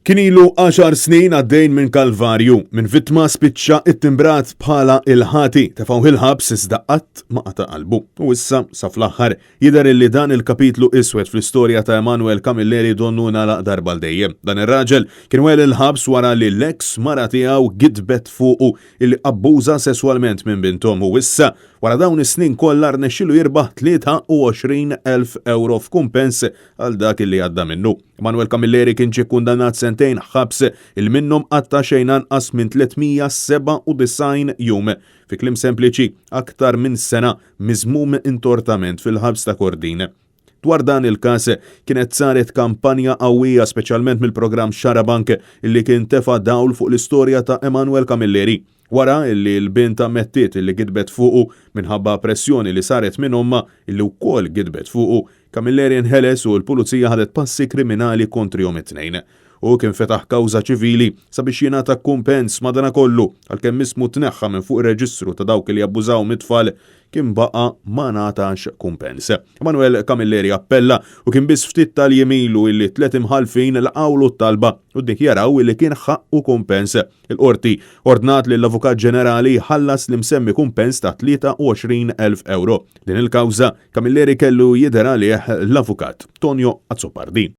Kien ilu għaxar snin għaddejn minn kalvarju, minn vittma spiċċa ittimbrat bħala il-ħati, tefgħuh il-ħabs iżda qatt ma qata' qalbu. U issa, sa fl-aħħar, jidher illi dan il-kapitlu iswed fl-istorja ta' Emanuel Camilleri donnu ngħalaq darba għal dejjem. Dan ir-raġel kien weħel il-ħabs wara li l-eks mara tiegħu gidbet fuqu illi abbuża sesswalment minn binthom u issa, wara dawn is-snin kollha rnexxielu jirbaħ 23,000 ewro f'kumpens għal dak li għadda minnu. Emanuel Camilleri kien ġie kkundannat sentejn ħabs il minnhom qatta' xejn anqas minn 397 jum. Fi kliem sempliċi, aktar minn sena miżmum intortament fil-ħabs ta' Kordin. Dwar dan il-każ kienet saret kampanja qawwija speċjalment mill-programm Xarabank illi kien tefa' dawl fuq l-istorja ta' Emanuel Camilleri. Wara illi l-bint ammettiet illi gidbet fuqu minħabba pressjoni li saret minn ommha illi wkoll gidbet fuqu, Camilleri nħeles u l-Pulizija ħadet passi kriminali kontrihom it-tnejn. Hu kien fetaħ kawża ċivili sabiex jingħata kumpens madanakollu għalkemm ismu tneħħa minn fuq ir-reġistru ta' dawk li jabbużaw mit-tfal kien baqa' ma ngħatax kumpens. Emanuel Camilleri appella u kien biss ftit tal-jiem ilu illi tliet imħallfin laqgħulu t-talba u ddikjaraw illi kien ħaqqu kumpens. Il-Qorti ordnat lill-Avukat Ġenerali jħallas l-imsemmi kumpens ta' 23,000 ewro. Din il-kawża, Camilleri kellu jidher għalih l-Avukat Tonio Azzopardi.